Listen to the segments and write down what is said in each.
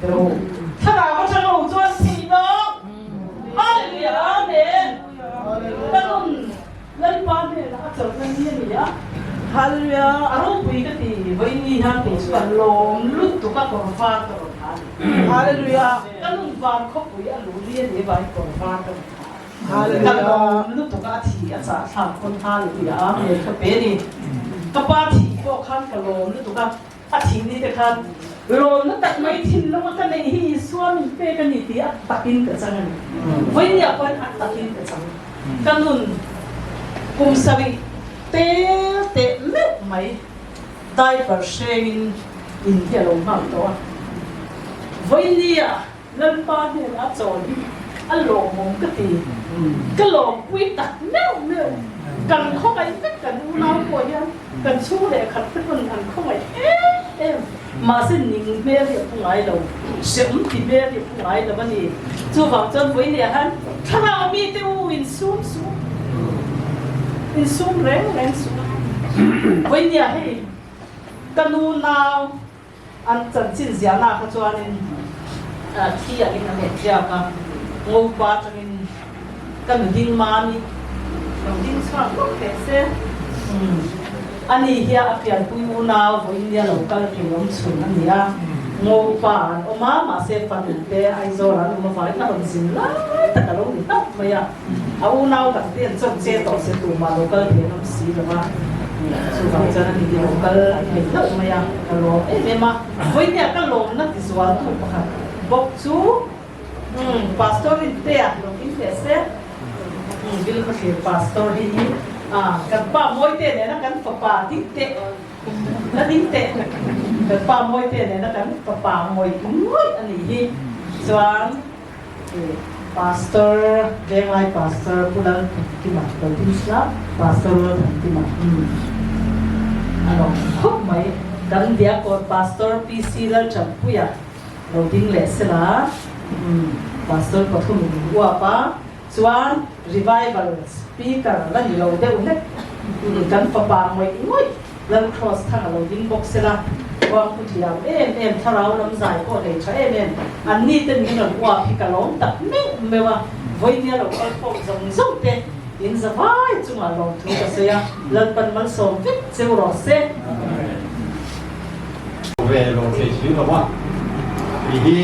Thlarau atang lo chuan thih lo. Hallelujah Amen. Ka nun Lalpa hnenah a chawlhna ni a ni a. Hallelujah a ropui ka ti vawiin hian kei chu an lawm lutuk a kawr var ka rawn ha a ni. Hallelujah ka nun van khawpui a luh ni a ni avangin kawr var ka rawn ha a. Ka lawm lutuk a a thi a chah thlak pawn Hallelujah Amen ka pe a ni. Ka pa thih pawh khan ka lawm lutuk a. A thih ni te khan lawmna tak mai thinlung a ka neih hi Isua min pek a ni tih a takin ka chang a ni. Vawinia pawhin a takin ka chang. Ka nun kum sarih tel teh meuh mai diaper hrengin in hi a lo nghak tawh a. Vawinia Lalpa hnenah a chawl hi a lawmawm ka ti. Ka lawmpui tak meuh meuh. Kan khawngaih vek kan unau pawh hian kan chhung leh khat te pawn an khawngaih em em. Mahse ning hmel hi a pu ngai lo, hrehawm ti hmel hi a pu ngai lo a ni. Chuvang chuan vawinia hian thlarau mite u insum suh, insum reng reng suh. Vawinia hei ka nu nau An chanchin ziahna kha chuanin thi angin an inziak a, ngopa atangin ka nu ding mami lo ding chhuak lawk teh se. Ani hi a pianpui unau vawiin nia lo kal thei awm chhun a ni a, ngopa an awm a, mahse fanu te Aizawl an awm avangin a rawn zin lai tak a lo ni hlauh mai a. A unau tak te an chawp che tawh se tumah lo kal thei an awm si lo va, chuvang chuan a ni lo kal thei hlauh mai a, ka lawm em em a. Vawinia ka lawmna ti zualtu pakhat bawk chu Pastor Rintea lo ding teh se, Bilkhawthlir Pastor hi kan pa Mawite nena kan fapa ding teh, la ding teh, kan pa Mawite nena kan fapa ngawih ngawih a nih hi chuan. Pastor Venglai Pastor Pu Lalthankima lo ding sila Pastor Lalthankima a lawm khawp mai. Kan Diakawt Pastor PC Lalchampuia lo ding leh sila Pastor pathum in uap a chuan Revival Speaker la ni lo deuh hlek kan fapa ngawih ngawih Lalcross thang a lo ding bawk sela, Ruang pu thiam em em, thlarau lam zai pawh nei tha em em, an ni te min rawn uap hi ka lawm tak meuh meuh a, vawinia lo kal khawm zawng zawng te in za vai chungah lawmthu ka sawi a, Lalpan malsawm vek cheu rawh se. Ve lo thei si lo a, tih hi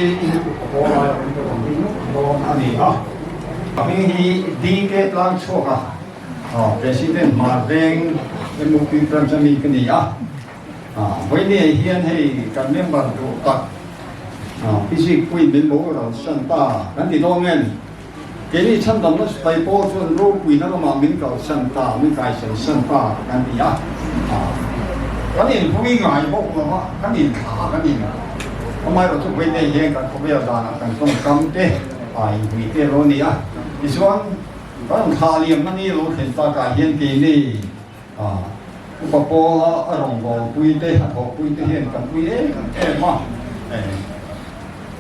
upa pawl lai awm ka rawn ding dawn a ni a. A hming hi DK Tlangchhuaka. President Hmarveng MUP branch a mi ka ni a, vawinia hian hei kan member duh tak Physic puiin min boral san ta kan ti dawn ngen. Keini chhandamna sipai pawl chuan ropuina lamah min kalsan ta, min kaisan san ta kan ti a, kan inpui ngai bawk lo va, kan inthlah a kan in amaherawhchu vawinia hian kan khawvel danah kan tawngkam te a inpui te lo a ni a, tichuan Kan thlah liamna ni lo thlen takah hian keini upa pawla a rawngbawlpui te, a thawhpui te hian kan pui em em a.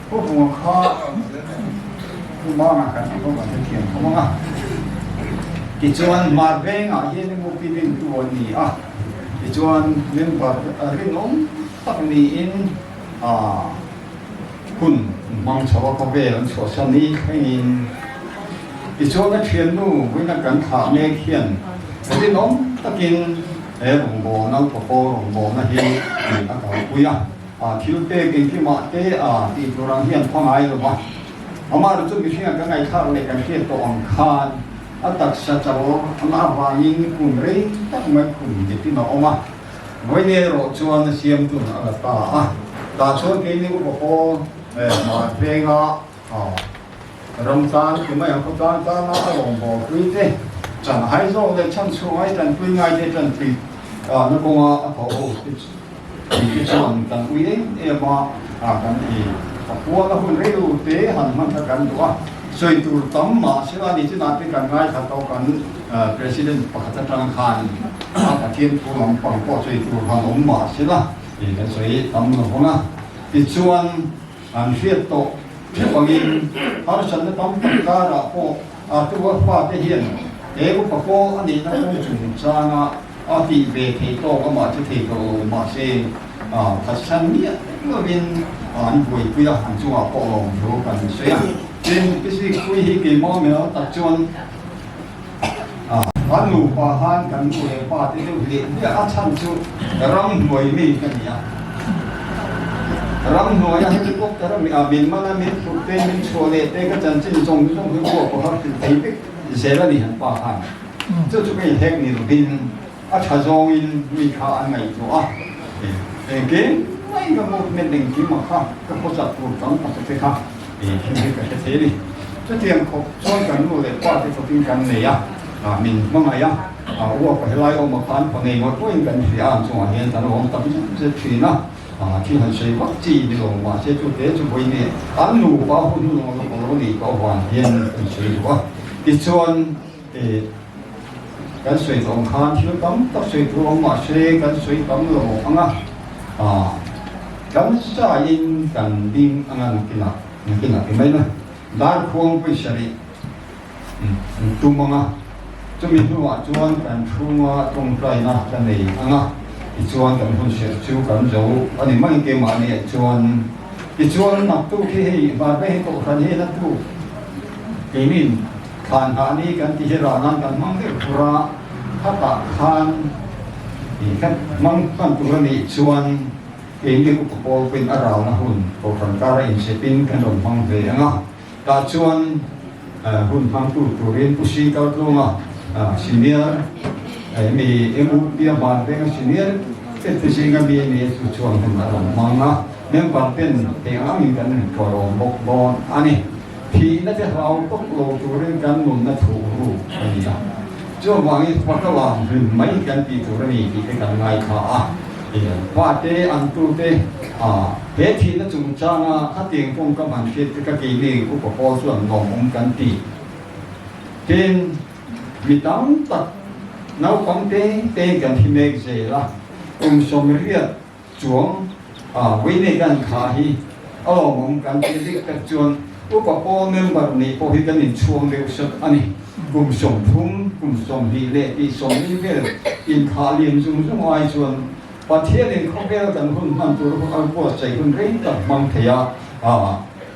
Pu Vunga kha Pu Manga kan ti bawk ang hrethiam khawm ang a. Tichuan Hmar vengah hian MOP rintu an ni a, tichuan member rinawm tak niin hun hmang chho a khawvel an chhuahsan ni thlengin. Tichuan a thiannu vawiina kan thlah mek hian rinawm takin he rawngbawlna, upapawl rawngbawlna hi a kalpui a. Thil pek engkimah te a tih tur ang hian pha ngai lo va, amah chu mihringa kan ngaihthlak leh kan hriat tawh ang khan a taksa chal a avangin kum rei tak mai khum ngetin a awm a, vawiin erawh chuan a siamtun a la ta a, tah chuan keini upa pawl hmar venga ram tan ti mai ang khawtlang tana a rawngbâwl pui te, chan hai zawk leh chhan chhuah ngai tanpui ngai te tanpui na kawnga a tho ho te Tih te chuan kan ui em em a, kan i a kual a hun rei lo te han hman kha kan duh a, sawi tur tam mah se a ni chinah te kan ngaithla tawh kan President pakhat atang khan a Pathian thu lampang pawh sawi tur han awm mah se la tih kan sawi tam lo vang a, tichuan an hriat tawh theuh angin harsatna tam tak karah pawh a tu a fate hian he upa pawl a nihna kawng chungchanga A tih ve thei tawk amah chu thei tawh lo mahse phatsan miah lovin an buaipui a, an chungah pawh lawm thu kan sawi a. Tin, Pisi Pui hi keimah mel tak chuan an nupa khan kan nu leh pa te deuh hliah hliah a chhan chu ramhnuai mi ka ni a. Ramhnuaia helicopter a min man a, min phurh te, min chhuah leh te ka chanchin zawng zawng hi uap a har hrilh thei vek zel a ni han pa khan. Chu chu ka inhek ni lovin a tha zawngin mi kha an ngaihtuah a, engkim mai ka movement engkim a kha ka khawsak tur tam tak te kha thil hi ka hre thei a ni. Chutiang khawp chuan kan nu leh pa te khawpin kan nei a, min hmangaih a, uapa helai awm a khan fa nei ngawt pawhin kan hria a, an chungah hian kan awm tam zet zet thin a, thil han sawi vak chi ni lo mahse chu te chu vawi nge an nupa hun lo nih tawh avang hian kan sawi duh a, tichuan. Kan sawi tawh ang khan thil tam tak sawi tur awm mah se kan sawi tam lo ang a, kan saiin kan ding ang a nakinah nakinah ti mai na darkhuang pawisa rih tum ang a, chumi hnuah chuan kan chhunga tawngtaina ka nei ang a, tichuan kan hun serh chu kan zo a ni mai keimahniah chuan tichuan naktuk hi hei Vanvei hi kohhran hi naktuk keinin. Thlan hah ni kan ti hi rah nan kan hmang deuh tur a, khatah khan ih khat hmang hman tur a nih chuan keini upa pawl pawhin a ralna hun kohhran kara insepin kan rawn hmang ve ang a, tah chuan hun hmangtu turin Pu Si Kaltlunga senior mi MUP a hman venga senior te te zinga mi a ni chu chuan hun a rawn hmang a, member ten eng angin kan inthawrawm bawk dawn a ni. Thihna te hlau tawk lo turin kan nunna thuh ruk a ni a, chuvangin faka lam hlim mai kan tih tur a ni tih te kan ngaithla a. Fate an tute a he thihna chungchanga khatiang kawng ka man hriat te ka keini upa pawl chuan lawmawm kan ti. Tin, mi tam tak naupang te te kan thi mek zel a, kum 80 Chuang a Winnie kan kha hi a lawmawm kan ti dik tak chuan upa pawl member nih pawh hi kan inchhuang deuh sat a ni. Kum 30, kum 20 leh tih 40 vel inkhah lian zung zung ai chuan Pathianin khawvel kan hun hman tur a buatsaih hun rei tak hmang thei a,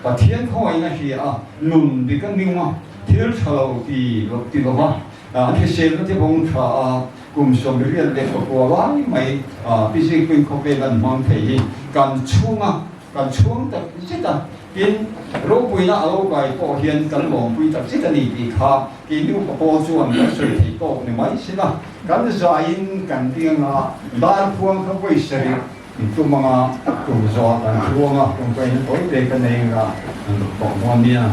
Pathian khawngaihna hria a, nun dik a nung a, thil tha lo ti ti lova an hriselna te vawng tha a, Kum 89 lai mai Physics pawhin khawvel an hmang thei hi kan chhung a, kan chhuang tak zet a, tin ropuina a lo kai pawh hian kan lawmpui tak zet a ni tih kha keini upa pawl chuan kan sawi thei tawk ni mai sin a, kan zaiin kan ding anga darkhuang kha vawi sarih tum anga tum zawh kan thu anga tum ka in tawi te ka nei anga an rawn tawh dawn nia.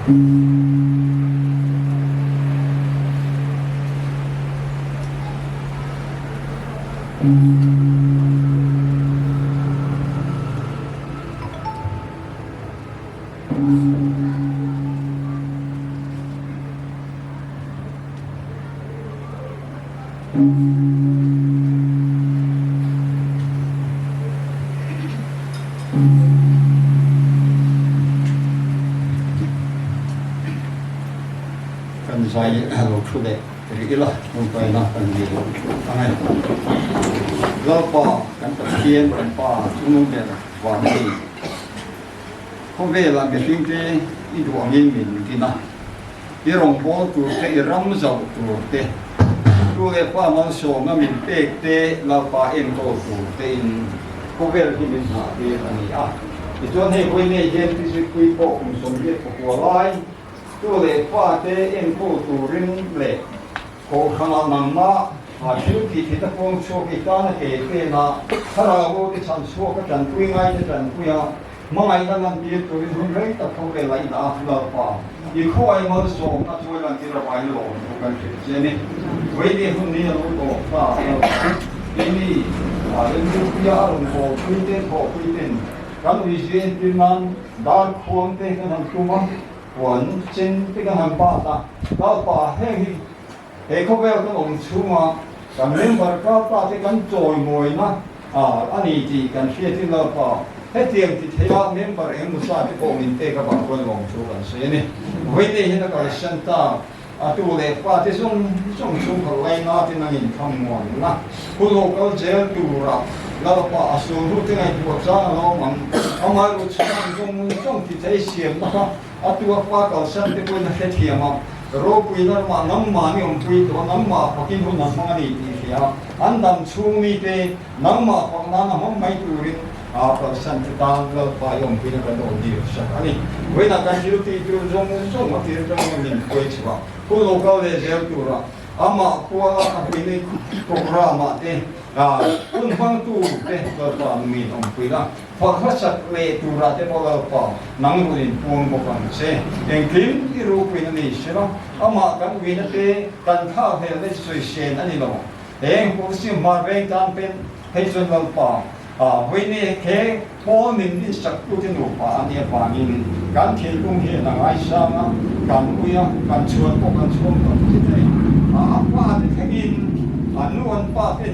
Kan zai lo thu leh rih ila tawngtaina kan ni ang e. Lalpa kan Pathian kan Pa chungnung ber vang a ni. Khawvelah mihringte i duh angin min din a. I rawngbâwl tûr te, i ram zauh tûr te, tu leh pa malsâwmna min pêk te, Lalpa enkawl tûr tein khawvêl hi min nghah tîr a ni a. Tichuan, hei vawi nei hian Physicpui pawh kum 84 lai, tu leh pa te enkawl tûrin leh kohhranah nangmah thil tih theih ta kawng chhuak i tâna ke pêna thlarau te chhan chhuak a ṭanpui ngai te ṭanpui a, Hmangaihna lantir turin hun rei tak khawvel a inah a Lalpa i khuai malsawmna chu lantir avangin lawm thu kan hrilh che a ni. Vawiin hun ni a lo tawp ta a Lalpa, keini Lemlupuia a rawn bawlpui te thawhpui ten kan uizia entir nan dar khuang te kan han tum a, puan chen te kan han bat a, Lalpa heng hi he khawvel kan awm chhunga kan member kalta te kan chawimawina a ni tih kan hriatin Lalpa hetiang ti theia member engemaw sa te pawh min pek avang chuan lawm chu kan sawi a ni. Vawiin hian a kalsan ta a tu leh fa te zawng zawng chhungkhat laina te nangin tham muan la, hun lo kal zel tura Lalpa a sulhnu te ngaihtuah chang a lo awm ang. Amaherawhchu chhunang zawng zawng ti thei siamna kha A tu a fa kalsan te pawhin a hrethiam a, ropui lamah nangmah ni awmpui tawh a, nangmah fakin hun a hmang a ni tih hria a, an dam chhung mite nangmah fak nan a hmang mai turin a kalsan te tan Lalpa i awmpuina kan awm dir sak a ni. Vawiinah kan thil tih tur zawng zawng a tir atangin min hruai chhuah hun lo kal leh zel turah amah kuala a hruaina programme-ah te hun hmangtu te Lalpa min awmpui la. Fak hmasak leh turah te pawh Lalpa, nang rawn inpuang bawk ang che. Engkim i ropuina nei sela, amah kan uina te kan thlak hmel leh sawi sen a ni lo. Eng pawh si hmar veng tan pen phei chuan Lalpa, vawiin he pawl min rinsak tute nupa a nih avangin kan thinlung hian a ngaisang a, kan ui a, kan chhuan pawh kan chhuang tak zet a ni. A pa te thlengin a nu an pa te.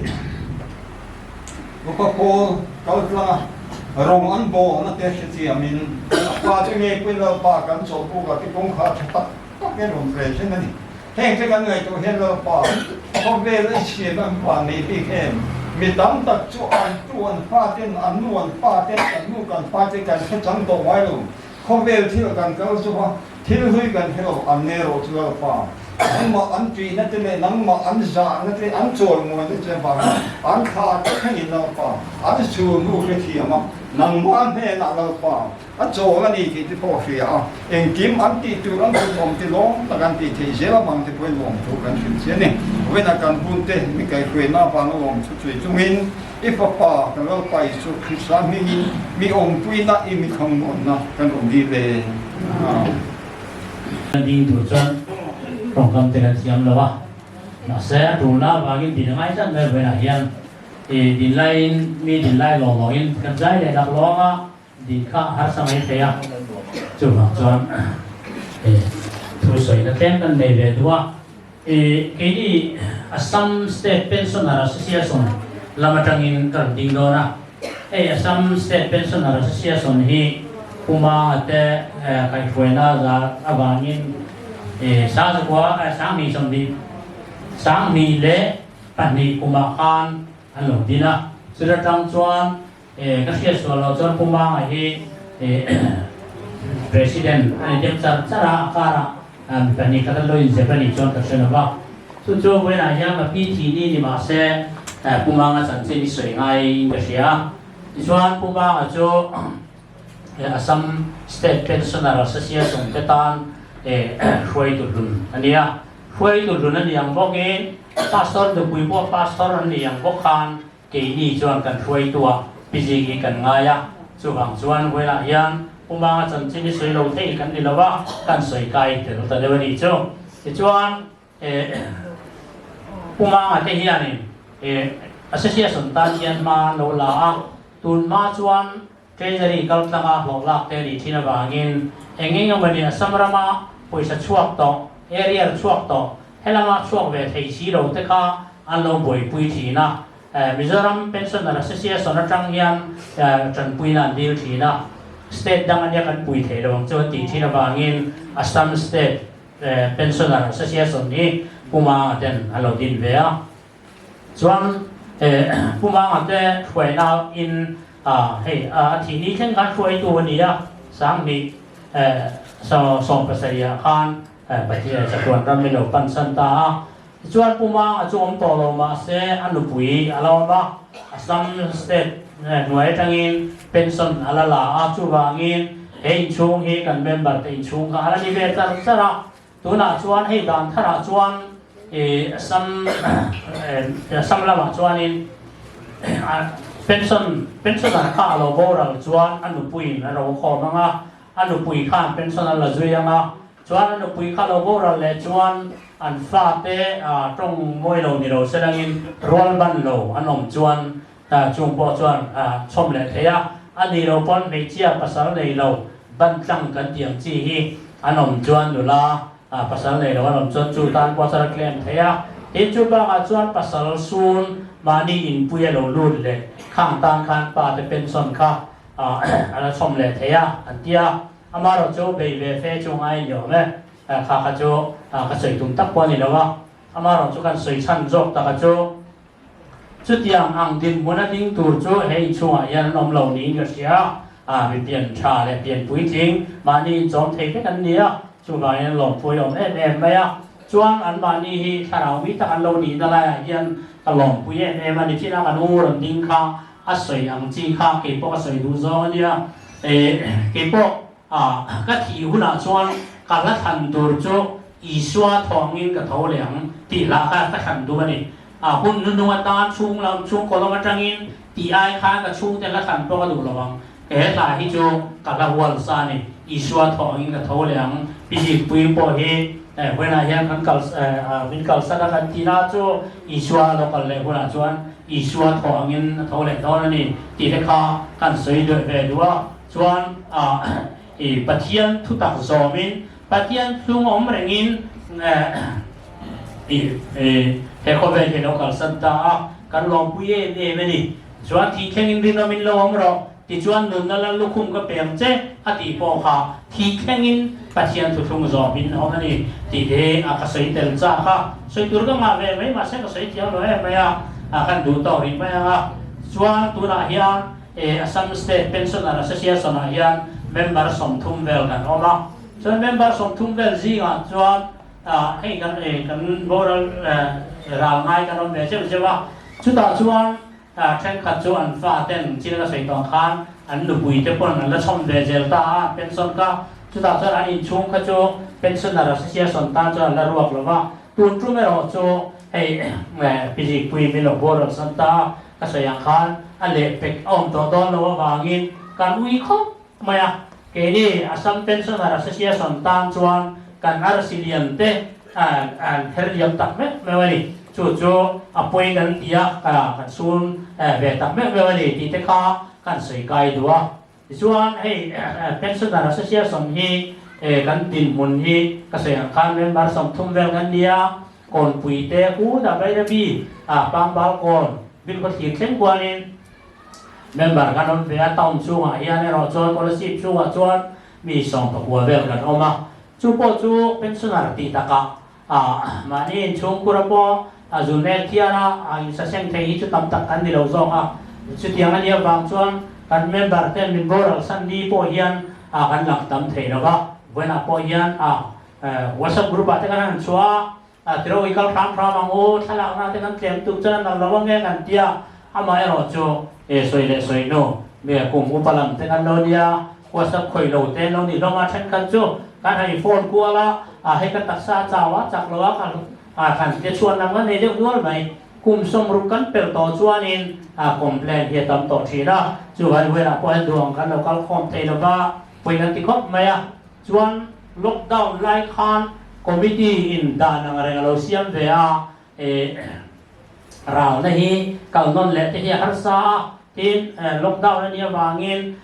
Upa pawl kal tlang a, rawng an bawlna te hrethiamin a pa chu ngei pawhin Lalpa kan chawlhbuk a ti kawngkhar tha tak tak hian rawn rel thin a ni. Heng te kan ngaihtuah hian Lalpa khawvel a chhiat an van nei bik em? Mi tam tak chu an tu an fa ten, an nu an pa ten, kan nu kan pa te kan hre chang tawh ngai lo. Khawvel thil kan kal zawk a, thil hlui kan hre lo, an ne rawh chu Lalpa. Nangmah an ṭihna te leh nangmah an zahna te, an chawimawi te vangin an thla te thlengin Lalpa, an sulhnu hrethiam a, nangmah hnenah Lalpa a chawl a ni tih te pawh hria a, engkim an tih tur an tum awm te lawm tak an tih theih zel avang te pawhin lawmthu kan hrilh che a ni. Vawiinah kan hun te mi kaihhruaina avanga lawmthu chhui chungin, I Fapa kan Lalpa Isua Krista hmingin mi awmpuina i mi thlangmuanna kan awm dil e. Amen. Kan ding tur chuan tawngkam te kan thiam lo a, mahse a tulna avangin din a ngai tlat mai vawiinah hian i din laiin mi din lai lawng lawngin kan zai leh dak lawng a, din kha a harsa mai thei a, chuvang chuan thu sawina tlem kan nei ve duh a. Keini Assam State Pensioner Association lam atangin ka rawn ding dawn a. Hei Assam State Pensioner Association hi Puma te kaihhruaina zar avangin sangzakua 20 20 22 kumah khan an lo din a. Chuta tang chuan ka hriat sual loh chuan Pumanga hi President a ni deuh char char a, a karah mi pahnih khat an lo inzep a nih chuan ka hre lo va. Chu chu vawiinah hian ka pi thih ni ni mah se Pumanga chanchin i sawi ngaiin ka hria a. Tichuan Pumanga chu Assam State Pensioner Association te tan hruaitu hlun a ni a. Hruaitu hlun a ni ang bawkin Pastor nupui pawh Pastor an ni ang bawk khan Keini chuan kan hruaitua Piziki kan ngai a, chuvang chuan Huailah hian Pumanga chanchin hi sawi lo thei kan ni lo a, kan sawi kai tel ta deuh a nih chu. Tichuan Pumanga te hianin Association tan hian hma an lo la a, tun hma chuan Treasury kal tlanga hlawh lak te a nih thin avangin eng eng emawni Assam rama pawisa chhuak tawh, arrear chhuak tawh, helama chhuak ve thei si lo te kha an lo buaipui thin a. Mizoram Pensioner Association atang hian tanpuina an dil thin a, state dang ania kan pui thei lo ang chu an tih thin avangin Assam State Pensioner Association hi Pu Manga ten a lo din ve a. Chuan Pu Manga te hruaina in hei a thih ni thleng khan hruaitu a ni a, 2017 ah khan Pathian chatuan ram i lo pansan ta a. Tichuan Pu Manga chu awm tawh lo mahse a nupui a la awm a, Assam State hnuai atangin pension a la la a, chuvangin he inchhung hi kan member te inchhung kha a la ni ve char char a. Tunah chuan hei dan tharah chuan Assam Assam lamah chuanin pension pensioner kha a lo boral chuan a nupuiin a ro khawm ang a, A nupui khan pension a la zui ang a, chuan a nupui kha lo boral leh chuan an fate tawng mawi lo ni lo se langin rual ban lo an awm chuan chung pawh chuan chhawm leh thei a, a ni lo pawn hmeichhia pasal nei lo ban tlang kan tih ang chi hi an awm chuan nula pasal nei lo an awm chuan chu tan pawh chuan a claim thei a, tin chu bakah chuan pasal sun mahni inpui a lo lut leh khang tan khan pa te pension kha A la chhawm leh thei a, an ti a. Amaherawh chu bei ve fe chu ngai ni awm e. Kha kha chu ka sawi tum tak pawh a ni lo a. Amaherawh chu kan sawi chhan zawk taka chu chutiang ang dinhmun a ding tur chu he inchhungah hian an awm lo niin ka hria a. Mi pian tha leh pian puitling mahni inchawm thei vek an ni a, chuvangin an lawmpui awm em em mai a. Chuan anmahni hi thlarau mi tak an lo nihna laiah hian ka lawmpui em em a ni. China kan u rawn ding kha A sawi ang chi kha keipawh ka sawi duh zawng a nia. Keipawh ka thih hunah chuan ka hla thlan tur chu Isua thawngin ka tho leh ang tih hla kha ka thlan duh a ni. A hun hnuhnung atan chhung lam chhung kawlawm atangin tih ai khan ka chhungte hla thlan pawh ka duh lo ang. He hla hi chu ka hla hual sa a ni. Isua thawngin ka tho leh ang. Pi Zikpuii pawh hi hunah hian kan kal min kalsan a kan tihna chu Isua a lo kal leh hunah chuan Isua thaw angin a tho leh dawn a ni tih te kha kan sawi dueh ve duh a, chuan i Pathian thutak zawmin Pathian hlung awm rengin i he khawvel hi lo kalsan ta a, kan lawmpui em em a ni. Chuan thih thlengin rinawmin lo awm rawh, tichuan nunna lal lukhum ka pe ang che a tih pawh kha thih thlengin Pathian thuthlung zawmin a awm a ni tih te a ka sawi tel chak a, sawi tur ka ngah ve mai mahse ka sawi thiam lo em mai a, kan duh tawk rih mai ang a. Chuan tunah hian Assam State Pensioner Association ah hian member 30 vel kan awm a, chuan member 30 vel zingah chuan hei kan kan boral ral ngai kan awm ve zeuh zeuh a, chutah chuan Thenkhat chu an fa ten thil a sawi tawh khan an nupui te pawn an la chhawm ve zel ta a, pension kha. Chutah chuan an inchhung kha chu Pensioner Association tan chuan an la ruak lo va. Tun tum erawh chu hei Pizikpui min lo boral san ta a, ka sawi ang khan a lehpek a awm tawh dawn lo avangin kan ui khawp mai a. Keini Assam Pensioner Association tan chuan kan arsi lian te an her liam tak meuh meuh a ni. Chu chu a pawi kan ti a, kan sun ve tak meuh meuh a ni tih te kha kan sawi kai duh a. Tichuan hei Pensioner Association hi kan dinhmun hi ka sawi ang khan member 30 vel kan ni a, Kawnpui te Kut-a Bairabi, Pangbal Kawn, Bilkhawthlir thleng kualin Member kan awm ve a, town chhungah hian erawh chuan Kolasib chhungah chuan mi 19 vel kan awm a, chu pawh chu pensioner tih takah mahni inchhungkura pawh a zun ek thiar a, a insaseng thei hi chu tam tak kan ni lo zawk a, chutiang a nih avang chuan kan member ten min boral san ni pawh hian kan lang tam thei lo va, vawiinah pawh hian WhatsApp group ah te kan han chhuah a, A tiro i kal hram hram ang u, thlalakna te kan tlem tuk chuan an nal lo ang e kan ti a, amaherawh chu e sawi leh sawi hnu me kum upa lam te kan lo nia, WhatsApp khawih lo te an lo ni hlawm a, thenkhat chu kan han i phone kual a, a hei ka taksa a chau a, chak lo a kan a kan te chhuan lam kan nei deuh nual mai, kum 60 kan pel tawh chuanin a complain hi a tam tawh thin a, chuvangin velah pawh hian duh ang kan lo kal khawm thei lo va. Pawi kan ti khawp mai a, chuan lockdown lai khan committee in dan ang reng a lo siam ve a, eh ralna hi kal nawn leh te hi a harsa a, tin lockdown a nih avangin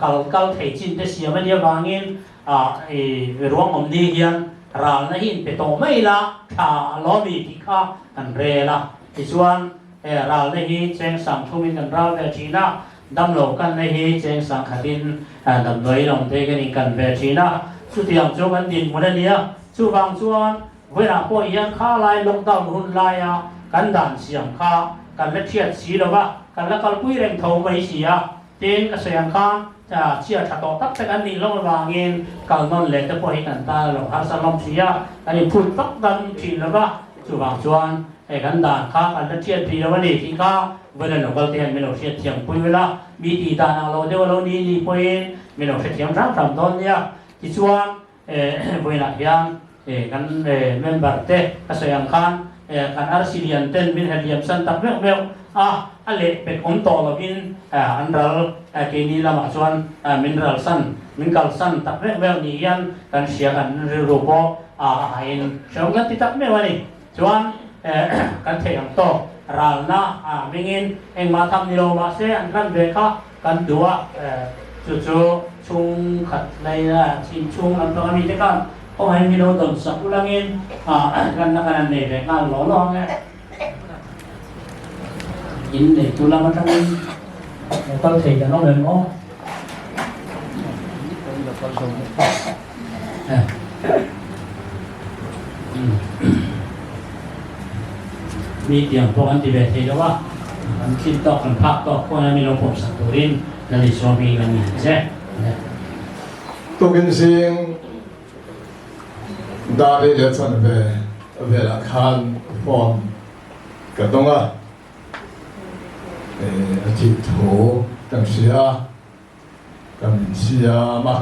kal kal thei chin te siam a nih avangin ah eh ruang awm ni hian ralna hi in pe tawh mai la tha a lo ni tih kha kan rel a, tichuan eh ralna hi cheng sang thumin kan ral ve thin a, Damlo kanna hi cheng sangkhatin damdawi lawng te kan inkan ve thin a, chutiang chu kan dinhmun a nia. Chuvang chuan vawiinah pawh hian kha lai lockdown hun laia kan dan siam kha kan la thiat si lo va, kan la kalpui reng tho mai si a. Tin, ka sawi ang khan chhia tha tawh tak te kan nih lawm avangin kal nawn leh te pawh hi kan tan a lo harsa hlawm si a, kan inphut vak dam thin lo va. Chuvang chuan hei kan dan kha kan la thiat tih lo a ni tih kha vawiin local te hian min lo hriat thiam pui ula, mi tih dan ang lo deuh a lo ni ni pawhin min lo hrethiam hram hram dawn nia. Tichuan vawiinah hian kan member te ka sawi ang khan kan arsi lian ten min hrethiam san tak meuh meuh a, a leh pek awm tawh lovin an ral keini lamah chuan min ral san, min kal san tak meuh meuh ni hian kan hria kan rilru pawh a hain hrehawm kan ti tak meuh a ni. Chuan kan theih ang tawk ralna hmingin engmah tham ni lo mahse an hlan ve kha kan duh a, chu chu chhungkhat laia chhim chhung lampang ami te khan kawnghain mi lo dawn sak ulangin hlanna khan an nei ve nghal law law ang e. In neitu lam atangin lo kal thei kan awm em aw? Mi tiang pawh an ti ve thei lo a, kan thlin tawk kan phak tawk pawh hian mi lo pawm sak turin Lal Isua hming kan ngen che. Tukin zing dar leh chanve velah khan phone ka dawng a, a thih thu kan hria a. Ka min siam a,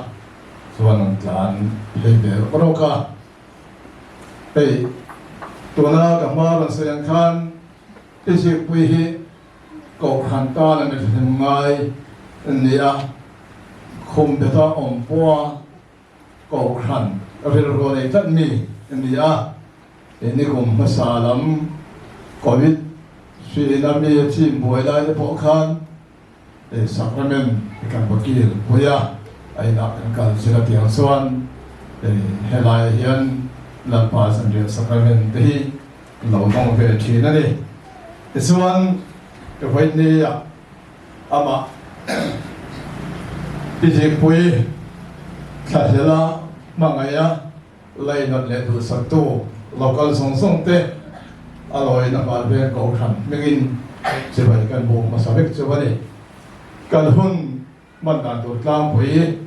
chuan an tlan phei ve rawk rawk a. Hei, tuna ka hma rawn sawi ang khan Tizikpui hi Kohhran tan a mithlim ngai an ni a, khum beta awm pawha Kohhran rilru nei tlat mi an ni a. Nikum hmasa lam Covid hri ina mi a chim buai lai te pawh khan Sacrament kan va kil pui a, a inah kan kal zir a tiang chuan helaiah hian Lalpa Zanriah Sacrament te hi lo dawng ve thin a ni. Tichuan ka vawinia amah Tizikpui thlahlel-a hmangaih a, Lainat leh duhsaktu local zawng zawng te a lawin a hmar veng Kohhran hmingin chibai kan buk hmasa vek chu a ni. Kan hun hman dan tur tlangpui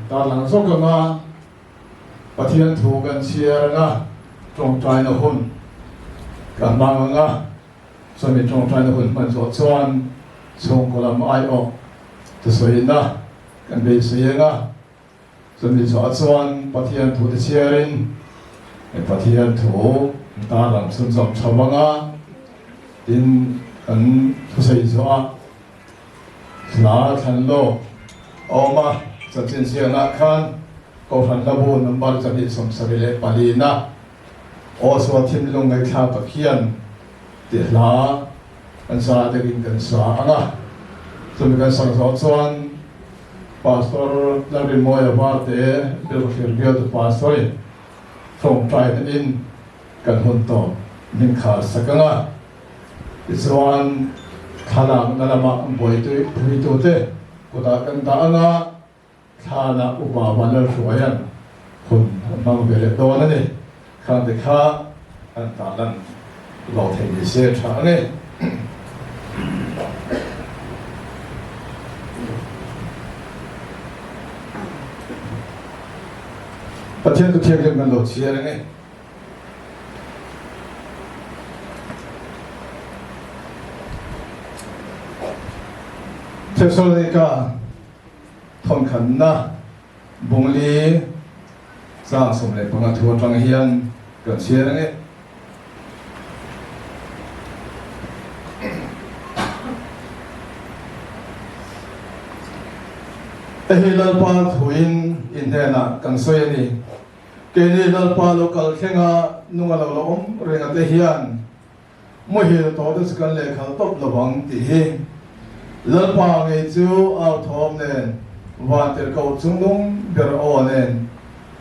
tarlang zawk anga Pathian thu kan chhiar anga tawngtaina hun kan hmang anga chumi tawngtaina hun hman zawh chuan chhungkaw lam aiawh thusawiina kan beisei anga Chumi chhuah chuan Pathian thute chhiarin Pathian thu tan lam chhunzawm chho vang a, tin kan thusawi zawh a, hla thlan lawk a awm a, chanchin ziaknah khan Kohhran Hlabu number 274 na Aw Sual Thinlung Ngaihthlak tak hian tih hla kan sa deuhin kan sa ang a, chumi kan sak zawh chuan Pastor Lalrinmawia Varte Bilkhawthlir bialtu Pastor in tawngtai in kan hun tawp min khar sak ang a, tichuan thlalakna lama buaitui puitute kutah kan dah ang a, thlanah Upa Vanlalhruaia'n hun a hmang ve leh dawn a ni. Khangte kha an tarlan lo thei ni se tha a ni. Pathian Thu Thianghlim kan lo chhiar ang e. Thesalonika Thawnkhanna Bungli 15 thu atang hian kan chhiar ang e. Hei hi Lalpa thuin in hnenah kan sawi a ni. Keini Lalpa lo kal thlenga nunga lo la awm renga te hian muhil tawh te chu kan lehkhal tawp lo vang tih hi Lalpa ngei chu au thawm nen van tirhkoh chungnung ber aw nen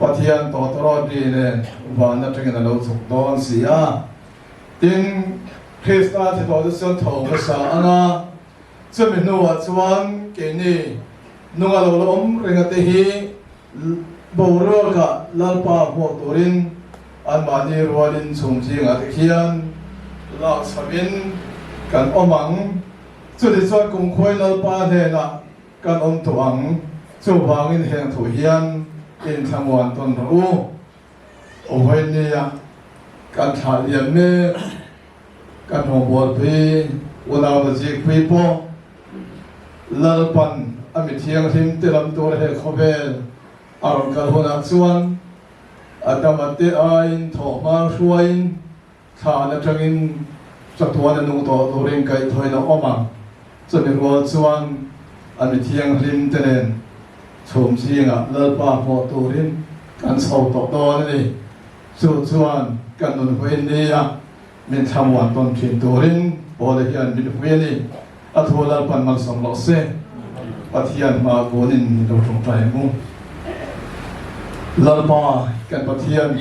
Pathian tawtawrawt ri nen van atangin a lo chhuk dawn si a. Tin, Krista thi tawh te chuan tho hmasa anga Chumi hnuah chuan keini nunga lo la awm renga te hi boruakah Lalpa hmuak turin anmahni rualin chhum zingah te khian lak chhoin kan awm ang. Chutichuan kumkhuai Lalpa hnenah kan awm tawh ang. Chuvangin heng thu hian inthlamuan tawn rawh u. Vawinia kan thlah lian mek. Kan rawngbawl-pui unau na zikpui pawh Lalpan a mi thianghlim te lam tur he khawvel a rawn kal hunah chuan a dama te aiin thawhhma hruaiin thlan atangin chatuan a nung tawh turin kaihthawin a awm ang. Chumi rual chuan a mi thianghlim te nen chhum zingah Lalpa hmuh turin kan chho tawh dawn a ni. Chu chuan kan nun huin nia min thlamuan tawn thin turin Paula hian min hui a ni. A thu Lalpan malsawm loh se, Pathian hma kunin min lo tawngtai ang u. Lalpa kan Pathian,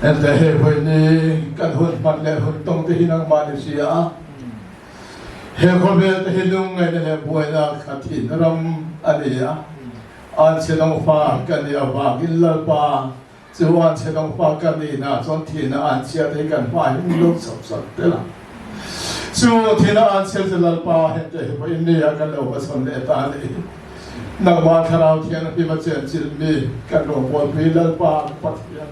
ente hei hui ni kan hun hman leh hun tawng te hi nangmah ni hria a, he khawvel te hi lungngaihna leh buaina khat in ram a ni a, Anchhe dawngfa ka nih avangin Lalpa chu anchhe dawngfa ka nihna chuan thihna anchhia te hi kan hma hi min lo chhawp sak tel a. Chu thihna anchhia chu Lalpa hengte hi pawh in nia kan lo hmachhawn leh ta a ni. Nangmah Thlarau Thianghlim a chenchilh mi kan rawngbawl-pui Lalpa ka Pathian,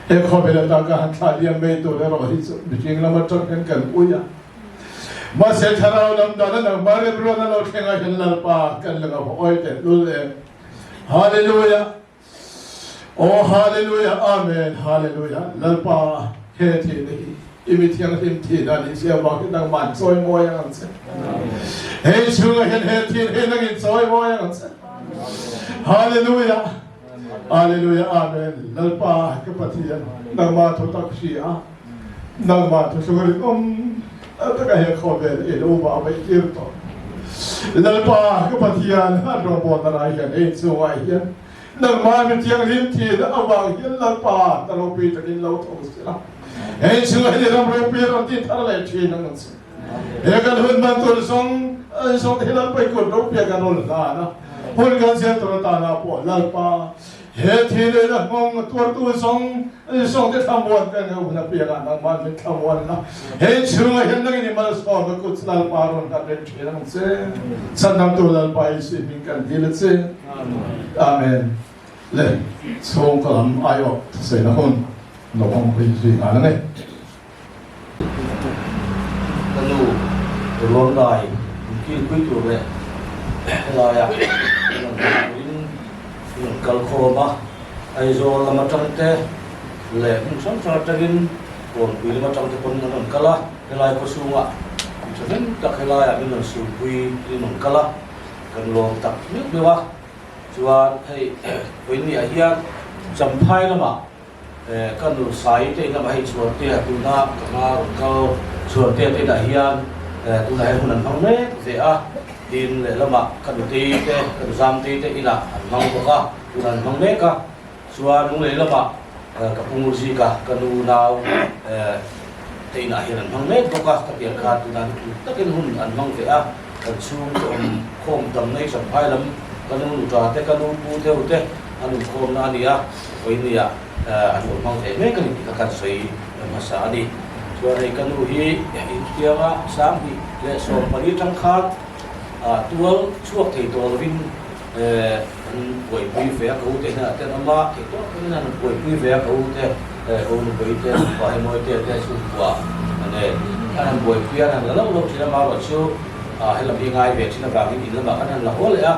he khawvel atang ka han thlah liam mai tur erawh hi chu mihring lam atang hian kan ui a. Mahse thlarau lam dan a nangmah remruan a lo thleng ah hian Lalpa kan la ngau awi teh lul em. Hallelujah Aw Hallelujah Amen Hallelujah Lalpa he thihna hi i mi thianghlim thihna a nih si avang hian nangmah an chawi mawi ang ang che. Hei chhungah hian he thihna hi nangin chawi mawi ang ang che. Hallelujah Hallelujah Amen Lalpa ka Pathian nangmah thutak hria. Nangmah thuthlu rinawm taka he khawvel i lo vah vaih tir tawh. Lalpa ka Pathian an rawngbawl na lai hian ei chungah hian nangmah mi thianghlim thin avang hian Lalpa ta ropui takin lo tho sela. Hei chungah hian i ram ropui rawn ti thar leh thin ang che. He kan hun man tur zawng zawng te hi Lalpa i kut ropui a kan rawn hlan a, hun kan zel tur atana pawh Lalpa He thi leh la hmang tuartu zawng zawng te thlamuan ka ngeuh na piangah nangmah min thlamuan la. He chhungah hian nangin i malsawm ka kut Lalpa rawn nghat reng thin ang che. Chhandamtu Lalpa Jesuh hming kan dil a che. Amen. Le chhung ka lam aiawh thusawi na hun lo awm pui zui nghal ang e. Ka nu ruangdai inkilpui tur leh helaia kan rawn hmuh turin min rawn kal khawm a, Aizawl lam atang te leh hmun hrang hrang atangin Kawnpui lam atang te pawn an rawn kal a, helai khawchhungah mi thahnem tak helaiah min rawn sulpui in rawn kal a, kan lawm tak meuh meuh a, chuan hei vawiinniah hian Champhai lamah Ka nu Sai te inah hei Chhuartea tuna ka hma rawn kal Chhuartea te inah hian tunah hian hun an hmang mek ve a, tin lehlamah ka nutei te ka nu Zamtei te inah an hmang bawk a, tunah an hmang mek a, chuan Lunglei lamah ka pu Ngurjika ka nu nau te inah hian an hmang mek bawk a, ka pian khan tunah hian takin hun an hmang ve a, kan chhungte awm khawm tam nei Champhai lam ka nu nuṭa te ka nu pu theu te an inkhawmna a ni a. Vawinia an lo hmang ve mek a ni tih kha kan sawi hmasa a ni. Chuan hei ka nu hi infianga 2014 tang khan tual chhuak thei tawh lovin an buaipui ve a, ka u te hian a ten awm a, thei tawk takin an buaipui ve a, ka u te, ka u nupui te, chhungkua hei mawi te te chhungkua an han buaipui a, an han la lo lo thin a, amaherawhchu helam hi ngai ve thin avangin in lamah kan han la haw leh a.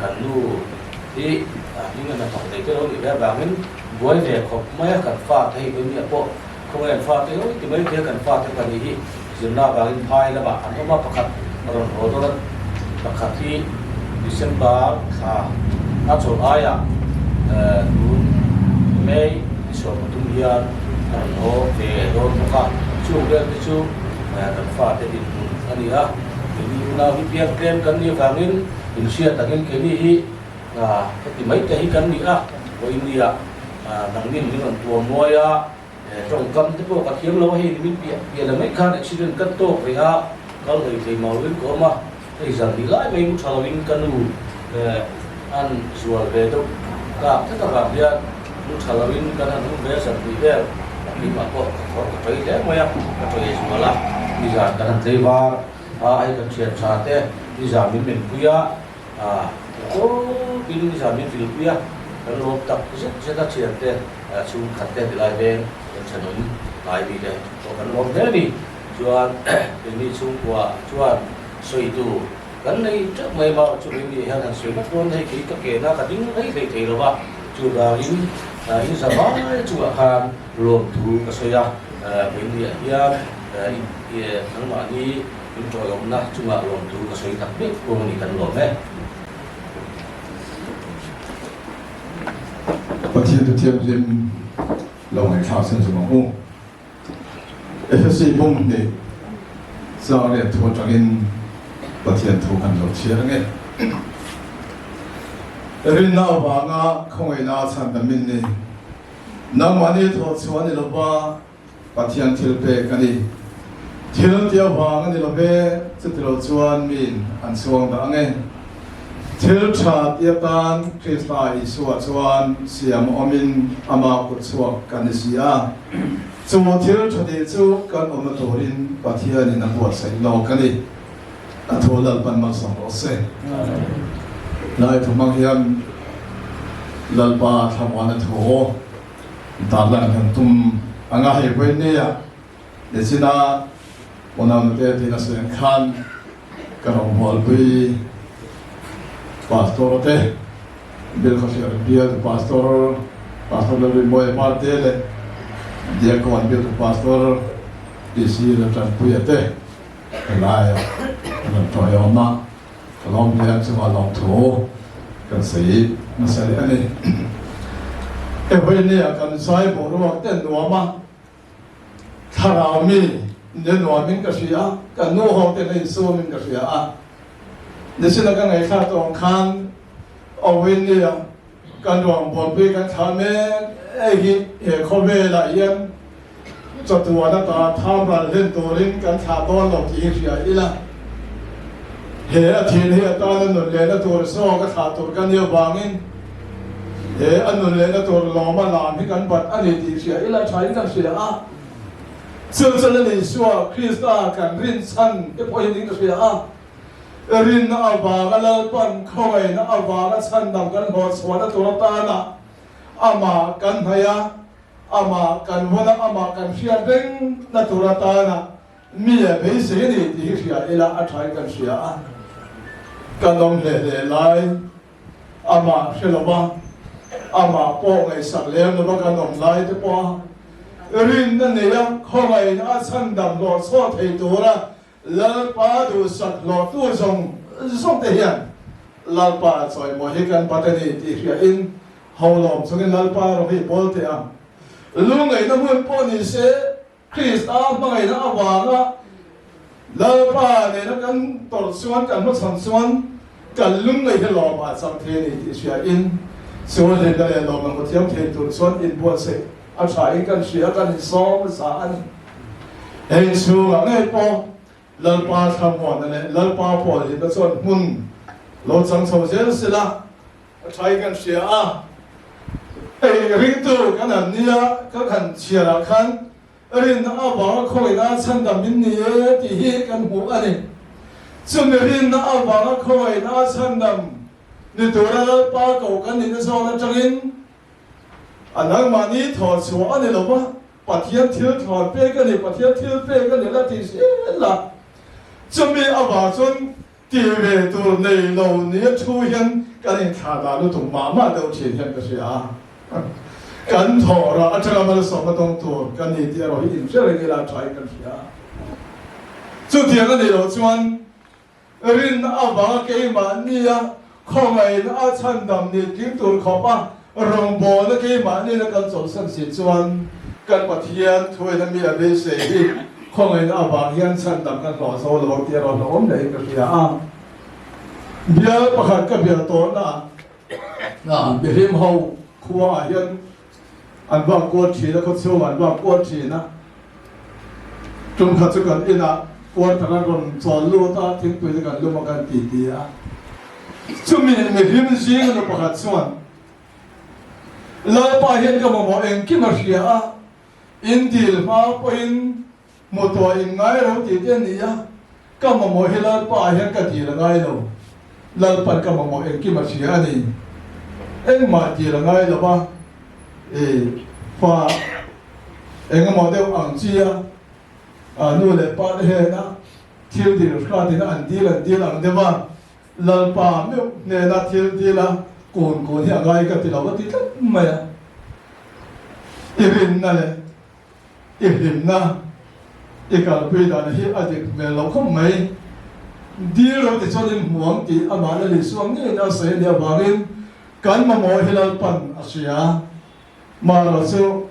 Kan nu hi hming a hnathawk thei te lo nih ve avangin buai ve khawp mai a, kan fate hei vawiin ah pawh khawngaih an fate ui ti mai thei a, kan fate pahnih hi zirna avangin phai lamah an awm a, pakhat a rawn haw dawn a, pakhat hi December thla a chawlh aiah tun May ni 13 hian a rawn haw ve dawn bawk a, chung vel te chu kan fate dinhmun a ni a, keini unau hi piang tlem kan nih avangin inhriat angin keini hi heti mai te hi kan ni a, vawinia nangnin min rawn tuam muai a. Tawngkam te pawh ka thiam lo a, hei nimin piah piah la mai khan accident ka tawk ve a, kal hlei hlei mau in ka awm a, hei zan hnih lai mai mu tha lo in ka nu an zual ve deuh kak tlat avang hian mu tha lo in kan han awm ve a, zan hnih vel a keimah pawh ka thawr ka tawih hle mai a, ka tawih zual a, nizan kan han tlei var a, hei kan thian tha te nizan min menpui a, Tawpin nizan min vilpui a, kan lawm tak zet zet a, thiante chhungkhat te tilai veng kan thenawm hnai mi te pawh kan lawm hle a ni. Chuan keini chhungkua chuan sawitu kan nei teuh mai ma, chu keini hian han sawi vak dawn hei kei ka kena ka ding hlei hlei thei lo va, chuvangin in za vai chungah khan lawmthu ka sawi a, keini ah hian nangmahni In ṭawihawmna chungah lawmthu ka sawi tak vek pawh a ni kan lawm e. Pathian chu thianghlim lo ngaihthlak sen zawm ang u. Efesi bawng hnih chang riat thu atangin Pathian thu kan lo chhiar ange. Rinna avanga khawngaihna chhan min ni. Nangmahni thawhchhuah a ni lova, Pathian thil pek a ni. Thil ti avang a ni lo ve, chutilo chuan miin an chhuang dah ang e. Thil tha ti atan Krista Isua chuan siam awmin ama kut chhuak kan ni si a. Chu thil tha tih chu kan awmna turin Pathianin a buatsaih lawk a ni. A thu Lalpan malsawm rawh se. Lai thu hmang hian Lalpa thlamuan a thu. Tarlan kan tum anga hei vawi nia Nechina Unaunute tina sawi khan ka rawngbawlpui Pastor te Bilkhawthlir bial Pastor Pastor Lalrinmawia Parte leh Diakon bial Pastor PC Laltanpuia te helai ah an rawn tawiawm a. Ka lawm hle a, chungah lawmthu kan sawi nasa leh a ni. Evawinia kan zai boruak te nuam a, thlarau mi ne nuamin ka hria a, kan nu ho te na insumin ka hria a. Nichina ka ngaihthla tawng khan Evawinia kan ruang bualpui kan thlah mek e hi he khawvelah hian chatuan ata tham ral hlen turin kan thlah dawn lo tih hi hria ila, he a thin hi atana nun lehna tur zawk a thlah tur ka nia vangin he a nun lehna tur lawma lam hi kan bat a ni tih hria ila thain kan hria a, chu chuan a ni Isua Krista kan rinchhan te pawhin in ka hria a. Rinna avanga Lalpan khawngaihna avanga chhandam kan hlawhchhuahna tur atana amah kan hnaih a, amah kan vawn a, amah kan hriat rengna tur atana mi a beisei a ni tih hi hria ila a thain kan hria a. Kan awm hle hle lai amah hre lova, amah pawh ngaihsak lem lova kan awm lai te pawha rinna neia khawngaihna a chhandam hlawhchhuah thei tura Lalpa duhsak hlawhtu zawng zawng te hian Lalpa chawimawi hi kan bat a ni tih hriain holawm chungin Lalpa rawng hi pawl teh ang. Lungngaihna hmun pawh ni se Krista hmangaihna avanga Lalpa nena kan tawrh chuan kan hmachhawn chuan kan lungngaih hi lawmah a chang thei a ni tih hriain chu hlimna leh lawmna hmu thiam thei tur chuan inbuatsaih a thain kan hria kan insawm za a ni. Hei chhungah ngei pawh Lalpa thlamuanna leh Lalpa pawlhlimna chuan hmun lo chang chho zel sela a thain kan hria a. Hei ringtu kan han nia ka han chhiarah khan rinna avanga khawngaihna chhandam min ni e tih hi kan hmu a ni. Chumi rinna avanga khawngaihna chhandam ni tura Lalpa ko kan nihna zawn atangin A nangmahni thawh chhuah a ni lo va, Pathian thil thlawn pek a ni, Pathian thil pek a ni la tih zel a. Chumi avang chuan ti ve tur nei lo nia thu hian kan inthlah dah lutuk mah mah deuh thin hian ka hria a. Kan thawh rah atanga malsawmna dawng tur kan ni tih erawh hi inhre reng ila a thain kan hria a. Chutiang a nih loh chuan Rinna avanga keimahnia Khawngaihna a chhandam ni tling tur khawp a rawngbawlna keimahni na kan chawlhsan si chuan kan Pathian thuaina mi a beisei hi khawngaihna avang hian chhandam kan hlawh zo lo tih erawh hlauhawm hlein ka hria a. Bial pakhat ka bial tawhna ah mihlim ho khua ah hian an vak kual thin a, khawchhungah an vak kual thin a. Tum khat chu kan inah quarter an rawn chawl lut a, thingpui te kan lum a kan ti ti a. Chumi mihlim zinga nu pakhat chuan, Lalpa hian ka mamawh engkim a hria a, in dil hma pawhin Hmu tuah in ngai ro tih te a ni a, ka mamawh hi Lalpa ah hian ka dil a ngai lo. Lalpan ka mamawh engkim a hria a ni. Engmah dil a ngai lo va, i fa engemaw deuh ang chi a, nu leh pa te hena thil dil hratin an dil an dil ang deuh a, Lalpa meuh hnena thil dil a kun kun hi a ngai ka ti lo a ti tlat mai a. I rinna leh I hlimna i kalpui dan hi a dik hmel lo khawp mai. Dil ro ti chuan in hmu ang tih amah Lal Isua ngeiin a sawi a nih avangin kan mamawh hi Lalpan a hria. Mahro chu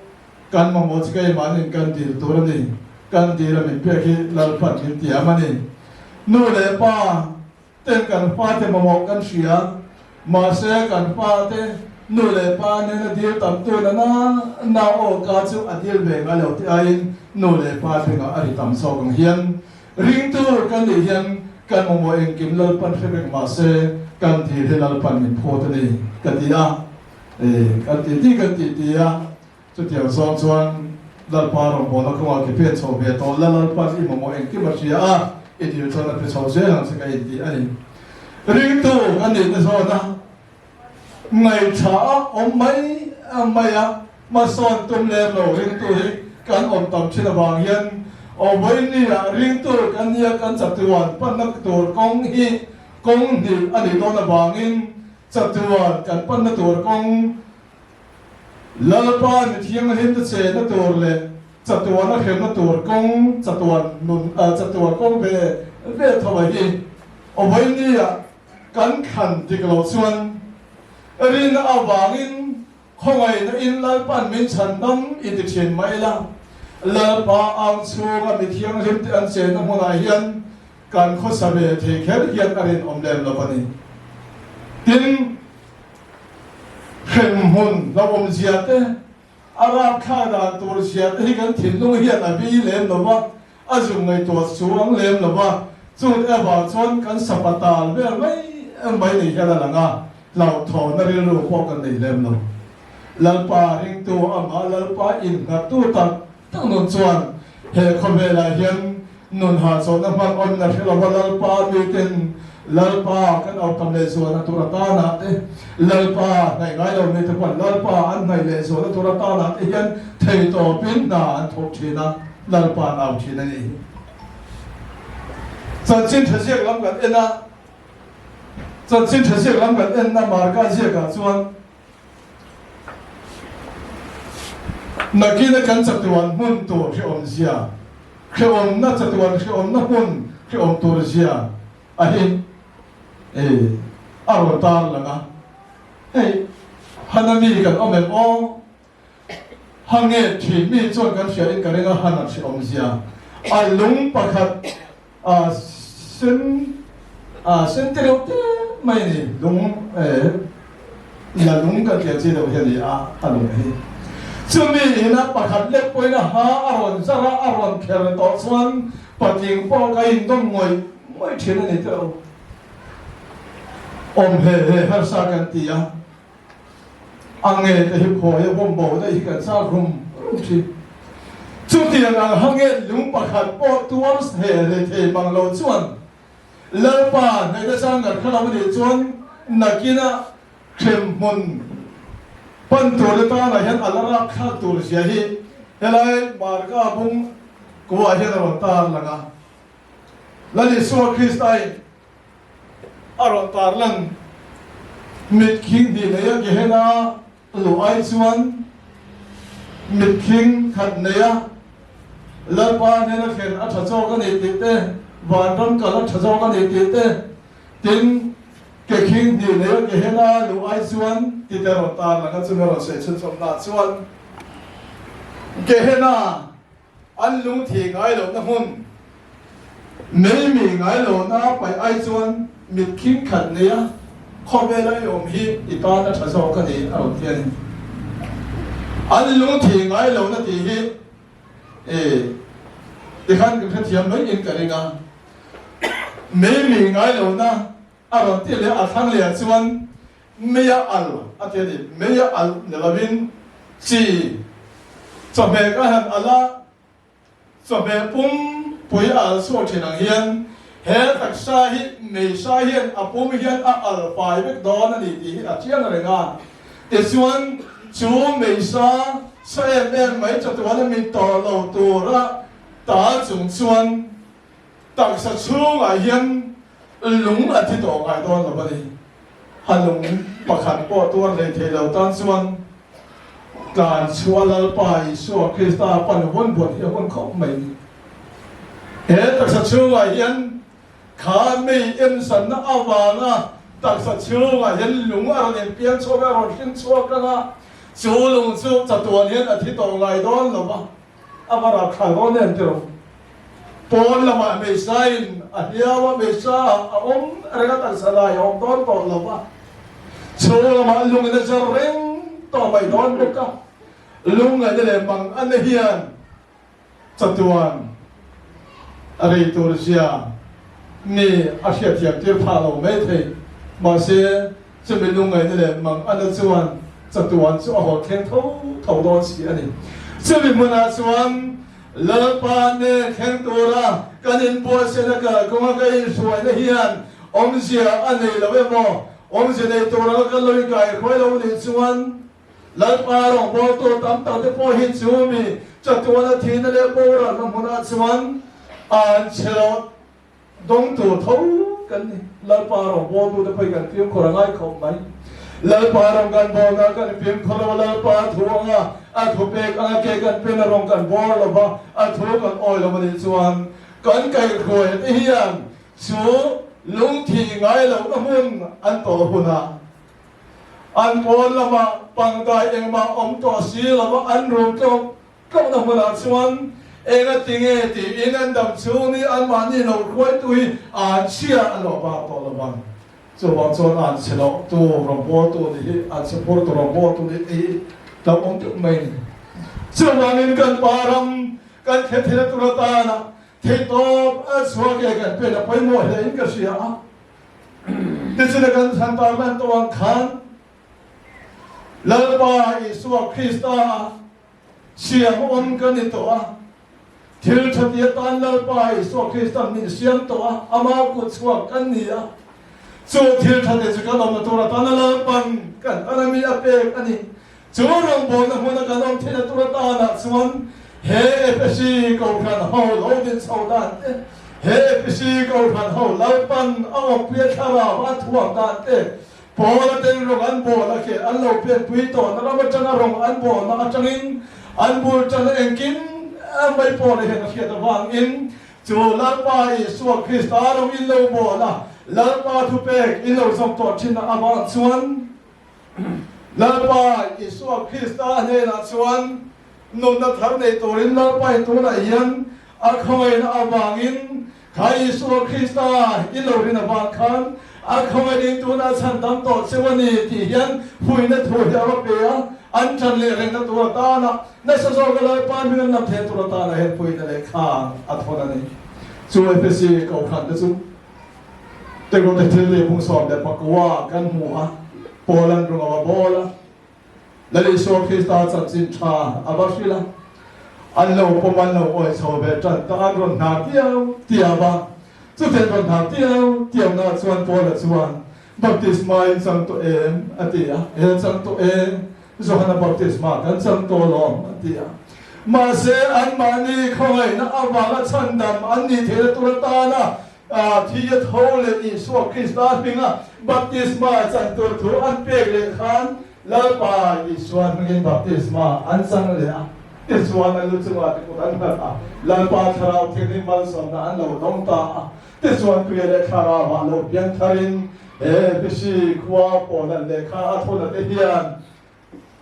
kan mamawh chu keimahnin kan dil tur a ni. Kan dil a min pek hi Lalpan min tiam a ni. Nu leh pa Ten kan fate mamawh kan hria, mahse kan fate nu leh pa nena dil tam tu na na na aw ka chu a dil ve ngai lo tih aiin nu leh pa bengah a ri tam zawk ang hian ringtu kan nih hian kan mamawh engkim Lalpan hre vek mahse kan dil hi Lalpan min phut a ni ka ti a, kan ti ti kan ti ti a. Chutiang zawng chuan Lalpa rawngbawlna kawngah ke phen chho ve tawh la, Lalpa chu i mamawh engkim a hria a, i dil chuan a pe chho zel ang che ka inti a ni. Ringtu kan nihna zawna ngaihṭha a awm mai mai a, hmasawn tum lem lo ringtu hi kan awm tam thin avang hian Vawinia ringtu kan nia kan chatuan panna tur kawng hi kawng hnih a nih dawn avangin chatuan kan panna tur kawng Lalpa mi thianghlim te chena tur leh chatuan a hremna tur kawng chatuan nun chatuan kawng ve ve tho a hi Vawinia kan thlan dik lo chuan rin avangin khawngaihna in Lalpan min chhan dam i ti thin mai la. Lalpa ang chhunga mi thianghlim te an chenna hmunah hian kan khawsa ve thei kher hian a rinawm lem lo a ni. Tin. Hremhmun hlauhawmzia te, a rapthlak dan turzia te hi kan thinlung hian a vi lem lo va, a zung ngaihtuah chuang lem lo va, chute avang chuan kan sapa tal vel mai mai ni hian a lang a, hlauhthawnna rilru pawh kan nei lem lo. Lalpa ringtu amah Lalpa innghattu tak tak nun chuan he khawvelah hian Nun hahchawhna hman awmna hre lova Lalpa miten Lalpa kan au tam leh zualna tur atana te, Lalpa hnaih ngai lo mite pawn Lalpa an hnaih leh zualna tur atana te hian theitawpin hna an thawk thin a, Lalpa an au thin a ni. Chanchin tha ziak lam kan en a, Chanchin tha ziak lam kan enna Marka ziakah chuan, Nakina kan chatuan hmun tur hrehawmzia, hrehawmna chatuan hrehawmna hmun hrehawm turzia a hi e a rawn tar lang a. Hei Hana mi kan awm em aw? Ha nge thin mi chuan kan hria in ka ring a Hana hrehawmzia a lung pakhat a sen a sen te reuh te mai a ni lung eh la lung kan tih ang chi deuh hi a ni a a lung hi chumi ina pakhat lek pawhin a ha a rawn zar a a rawn kher tawh chuan patling pawh ka indawm ngawih ngawih thin a ni teuh awm hle hle harsa kan ti a A nge te hi khawi a bawm bo daih hi kan chak rum rum thin. Chutiang ang hange lung pakhat pawh tuar he hle thei mang lo chuan Lalpa hnaihna chang kan hre lo a nih chuan nakina hremhmun pan tur te tanah hian a la rak thlak tur zia hi helai Marka bung kuah hian a rawn tar lang a. Lal Isua Kristain A rawn tarlan mit khing hnih neia Gehenna luh ai chuan mit khing khat neia Lalpa hnena thlen a tha zawk a ni tih te, vanram kal a tha zawk a ni tih te, tin. Ke khing hnih nei a Gehenna luh ai chuan ti te rawn tar lang a, chumi a rawn sawi chhunchawmna ah chuan Gehenna an lung thi ngai lohna hmun, mei mi ngai lohna paih ai chuan mit khing khat nei a khawvela i awm hi i tan a tha zawk a ni a rawn ti a ni. An lung thi ngai lohna tih hi e tikhan kan hrethiam mai in ka ring a. Mei mi ngai lohna a rawn ti leh a thlang leh ah chuan mei a al a ti a ni. Mei a al ni lovin chi chawhmeh ka han al a, chawhmeh pum pui a al chhuak thin ang hian he taksa hi mei sa hian a pum hian a al fai vek dawn a ni tih hi a chiang reng a. Tichuan chu mei sa sa em em mai chatuan a mit tawh lo tura ta chung chuan Taksa chhungah hian lung a thi tawh ngai dawn lo a ni. Ha lung pakhat pawh tuar hlei thei lo tan chuan tlan chhuah Lalpa Isua Krista pan hun buat hi a hun khawp mai ni. He taksa chhungah hian kha mei ensanna avanga taksa chhungah hian lung a rawn inpiang chhuak a, a rawn hring chhuak ang a, chu lung chu chatuan hian a thi tawh ngai dawn lo va. A va rapthlai dawn em tiraw? Pawn lamah hmeichhia in a hliau a, hmeichhia a awm reng a, taksa lai a awm dawn tawh lo va, chhung lamah lung in a zar reng tawh mai dawn bawk a, lungngaihna leh mang a na hian chatuan a rei tur zia mi a hriatthiam tir phah lo mai thei. Mahse, chumi lungngaihna leh mang a na chuan chatuan chu a haw thleng tho tho dawn si a ni. Chumi hmunah chuan Lalpa nen thleng tura kan inbuatsaihna kalkawnga ka inhruaina hian awmzia a nei lo emaw, awmzia nei tur anga kan lo inkaihruai lo nih chuan Lalpa rawngbawltu tam tak te pawh hi chumi chatuana thihna leh boralna hmunah chuan an chhe lo Dawng tur tho kan ni. Lalpa rawngbawltu te pawhin kan fimkhur a ngai khawp mai. Lalpa rawng kan bawlna kan fimkhur lo, Lalpa thu anga a thu pek anga ke kan pen a rawng kan bawr lo va, a thu kan awi lo a nih chuan kan kaihhruai te hian chu lungthi ngai lohna hmun an tawh hunah an pawn lamah pangdai engmah awm tawh si lova an rum tlawk Tlawhna hmunah chuan enga tinge tiin an dam chhung ni anmahni lo hruaitu hi an chhia a lo bak tawh lo vang. Chuvang chuan an chhe loh tu rawngbawltu ni hi an chhe phurtu rawngbawltu ni tih hi hlauhawm deuh mai a ni. Chuvangin kan pa ram kan thlen theihna tur atana theihtawp a chhuak e kan pen a pawimawh hle in ka hria a. Tichuan kan thlan tarlan tawh ang khan Lalpa Isua Krista Siam awm ka ni tawh a, thil tha ti atan Lalpa Isua Kristan min siam tawh a, ama kut chhuak kan ni a, chu thil tha te chu kan awmna tur atana Lalpan kan tana mi a pek a ni. Chu rawngbawlna hmuna kan awm theihna tur atanah chuan he Ephesi Kohhran ho lo din chho dan te, he Ephesi Kohhran ho Lalpan a awmpuia thlarau a thuam dan te, Paula ten rawng an bawl a khi an lo pianpui tawhna ram atanga rawng an bawlna atangin an bul tan a engkim mai Paula hian a hriat avangin chu Lalpa Isua Krista rawng in lo bawl a, Lalpa thupek in lo zawm tawh thin avang chuan Lalpa Isua Krista hnenah chuan nunna thar nei turin Lalpa in tunah hian a khawngaihna avangin Kha Isua Krista i lo rin avang khan a khawngaihin tunah chhan dam tawh cheu a ni tih hian huina thu hi a va pe a, an ṭan leh rengna tur atana nasa zawka Lalpa hming an lam theih tur atana hian puina lehkha a thawn a ni. Chu Efesi Kohhran te chu Tikote thil leh bung 19 kan hmu a, Paul-a'n rung a va bawl a, Lal Isua Krista chanchin tha a va hrilh a, an lo pawm an lo awi chho ve tan ta, an rawn hnar tiau tiau a. Chutiang rawn hnar tiau tiau na chuan Paula chuan, Baptisma in chang tawh em? a ti a. E chang tawh e, Johana baptisma kan chang tawh alawm, a ti a. Mahse, anmahni khawngaihna avanga chhandam an nih theihna tur atana Thi a tho leh Isua Krista hminga baptisma chan tur thu an pek leh khan Lalpa Isua hmingin baptisma an chang leh a, tichuan an lu chungah te kut an nghat a, Lalpa Thlarau Thianghlim malsawmna an lo dawng ta a, tichuan Tuia leh Thlarauah lo piang tharin He Efesi khua Paulan lehkha a thawn te hian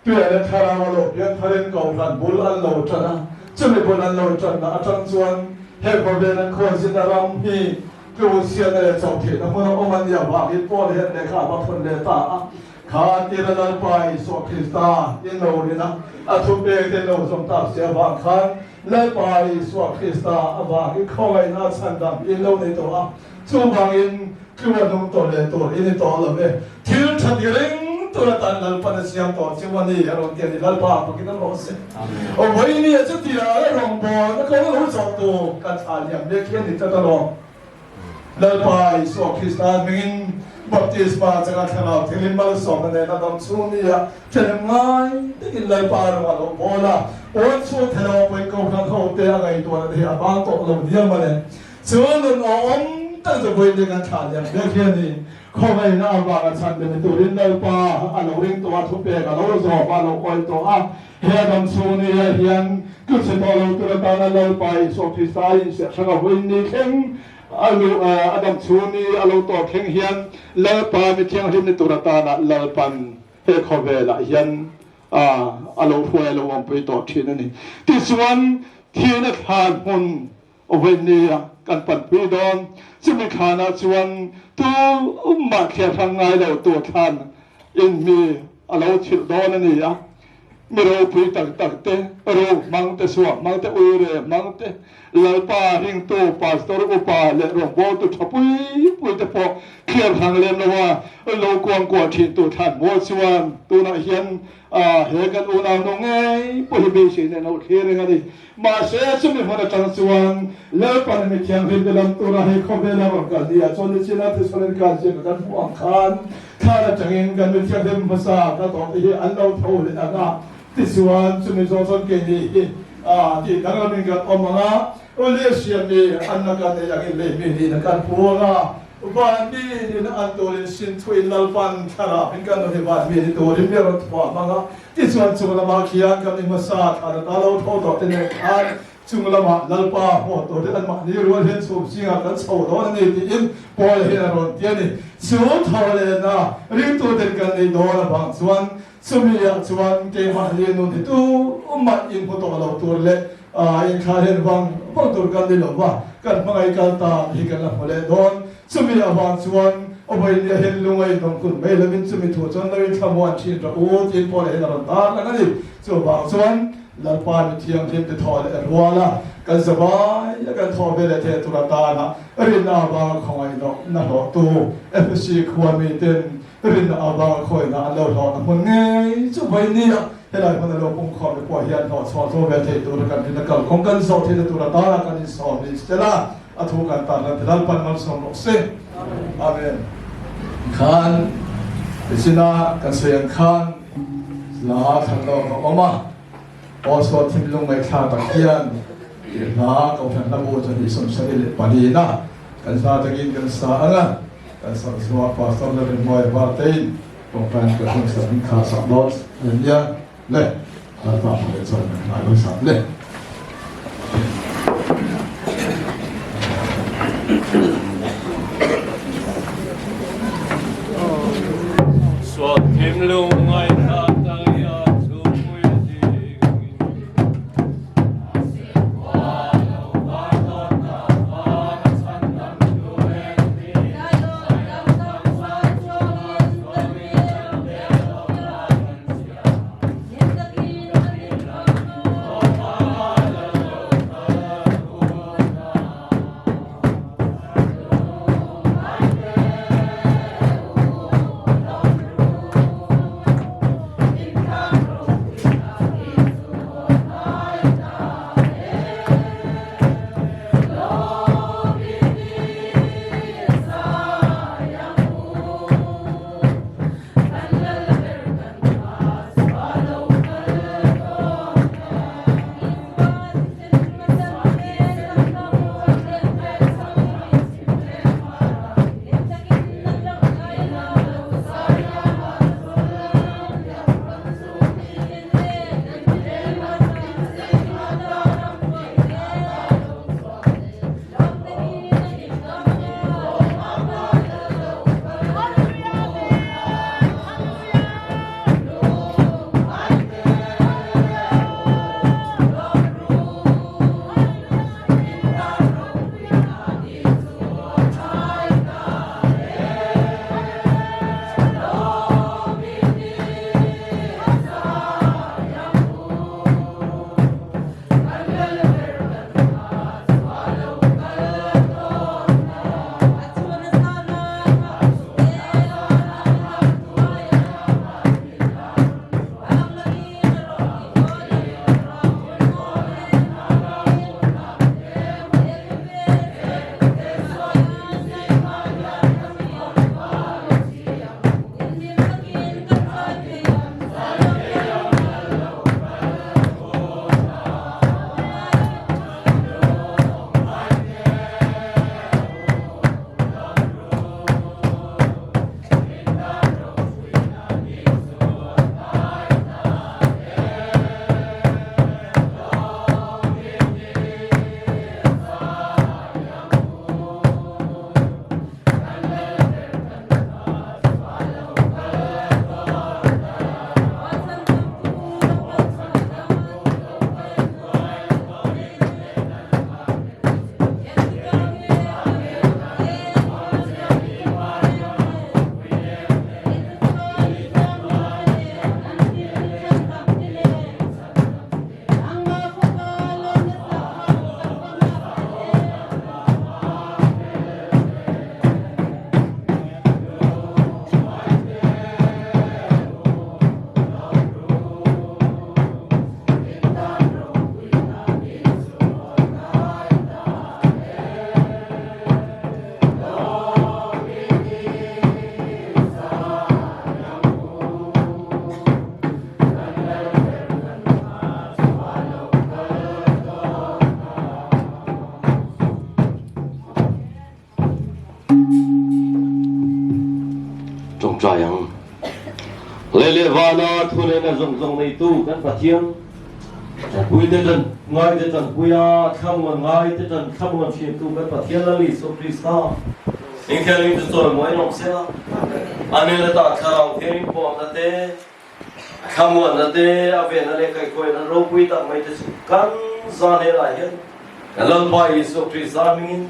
Tuia leh Thlarau a lo pian tharin Kohhran bul an lo tan a, chumi bul an lo tanna atang chuan he khawvel an khawnzinna ram hi tlusiana leh chauhtheihna hmun a awm a nih avangin Paul hian lehkha a va thawn leh ta a. Kha tira Lalpa Isua Krista in lo rin a, a thupek te lo zawm tak si avang khan Lalpa Isua Krista avangin khawngaihna chhandam in lo nei tawh a, chuvangin tlu a hnung tawh leh tur i ni tawh lo e. Thil tha ti reng tur atan Lalpan a siam tawh chu a ni, a rawn ti a ni. Lalpa fakin a rawh se. Vawinia chutia a rawngbawlna ko lo zawh tu kan thlah liam mek hi a ni tlat alawm. Lalpa Isua Krista hmingin baptisma changa thlarau thilin malsawmna nen a dam chhung nia thahnem ngai takin Lalpa rawng a lo bawl a, awn chhung thelo pawhin Kohhran hote a ngaihtuahna te hi a bang tawh lo nia mawle. Chu nun awm tak chu vawiin kan thlah liam mek hi a ni. Khawngaihna avanga chhan ni turin Lalpa a lo ring tawh a, thupek a lo zawm a, a lo awih tawh a. He a dam chhung nia hian tu chhe tawh lo tur atana Lalpa Isua Krista a inserh hrang a vawiin ni thleng a luh a dam chhung ni a lo tawp thleng hian Lalpa mi thianghlim ni tur atana Lalpan he khawvelah hian a lo hruai a lo awmpui tawh thin a ni. Tichuan, thihna thlan hmun vawiin nia kan panpui dawn. Chumi thlanah chuan tu mah thliar hrang ngai lo tur thlan in mi a lo chhilh dawn a ni a. Mi ropui tak tak te, ro hmang te, suah hmang te, uire hmang te, Lalpa ringtu pastor upa leh rawngbawltu tha pui pui te pawh thliar hrang lem lo a lo kuangkuah thin tu thlan mawl chuan tunah hian he kan unau nu ngei pawh hi beisei nen lo thlir reng a ni. Mahse, chumi hmun atang chuan Lalpan mi thianghlim te lam tura hei khawvela rawn kal ni ah chuan nichina Thesalonika ziaka kan hmuh ang khan thlan atangin kan mi thianghlim hmasa ka tawh te hi an lo tho leh ang a, tichuan chumi zawng chuan keini hi tih danglamin kan awm ang a, Olesian mi an la kan nei angin lei mi niin kan puang a, van mi niin an turin sin thuin Lalpan thlarau in kan nu hi van mi ni turin mi rawn thuah hmang a. Tichuan chung lamah khian kan i hmasa thlan ata lo tho tawh te nen khan chung lamah Lalpa hmuh tur te anmahni rual hian chhum zingah kan chho dawn a ni tiin Paula hian a rawn ti a ni. Chu tho lehna ringtuten kan neih dawn avang chuan chumi-ah chuan keimahni nun hi tumah inhmu tawh lo tur leh inthla hian vang vang tur kan ni lo va, kan hmangaih kal ta hi kan la hmu leh dawn. Chumi avang chuan Awainia hian lungai dawng kun mai lovin chumi thu chuan lo inthlamuan thin rawh u tiin Paula hian a rawn tar lang a ni. Chuvang chuan Lalpa mi thianghlim te thaw leh rual a, kan zavai a kan thaw ve leh thei tur atana rinna avanga khawngaih lohna hlawhtu Efesi khua miten rinna avanga khawihna an lo hlawhna hmun ngei chu Vawinia helai hmun a lo pungkhawm te pawh hian hlawhchhuah zo ve thei tura kan rinna kalkawng kan zawh theihna tur atana kan insawm ni sela. A thu kan tan lan Lalpan malsawm rawh se. Amen. Khan tichina kan sawi ang khan hla thlan lawk a awm a, Aw thinlung ngaihthlak tak hian i hla Kohhran hla bu chahnih 74 na kan hla takin kan sa ang a, kan sak zuah Pastor Lalrinmawia Vartein Kohhran ka hmun sak in kha sak dawn a nia le. Lalpa hmuh leh chuan kan hla lo sak le. Tawngtai ang. Lei leh vana thuneihna zawng zawng neitu kan Pathian, Tanpuite tan ngaite tanpuia, thlamuan ngaite tan thlamuan thintu kan Pathian Lal Isua Krista, Inthianghlim chu chawimawi in awm sela, a nel ata thlarau thianghlim pawhna te, thlamuanna te, a venna leh kaihhruaina ropui tak mai te chu kan zan helah hian kan Lalpa Isua Krista hmingin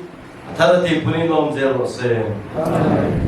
a thar a tihpun in awm zel rawh se. Amen.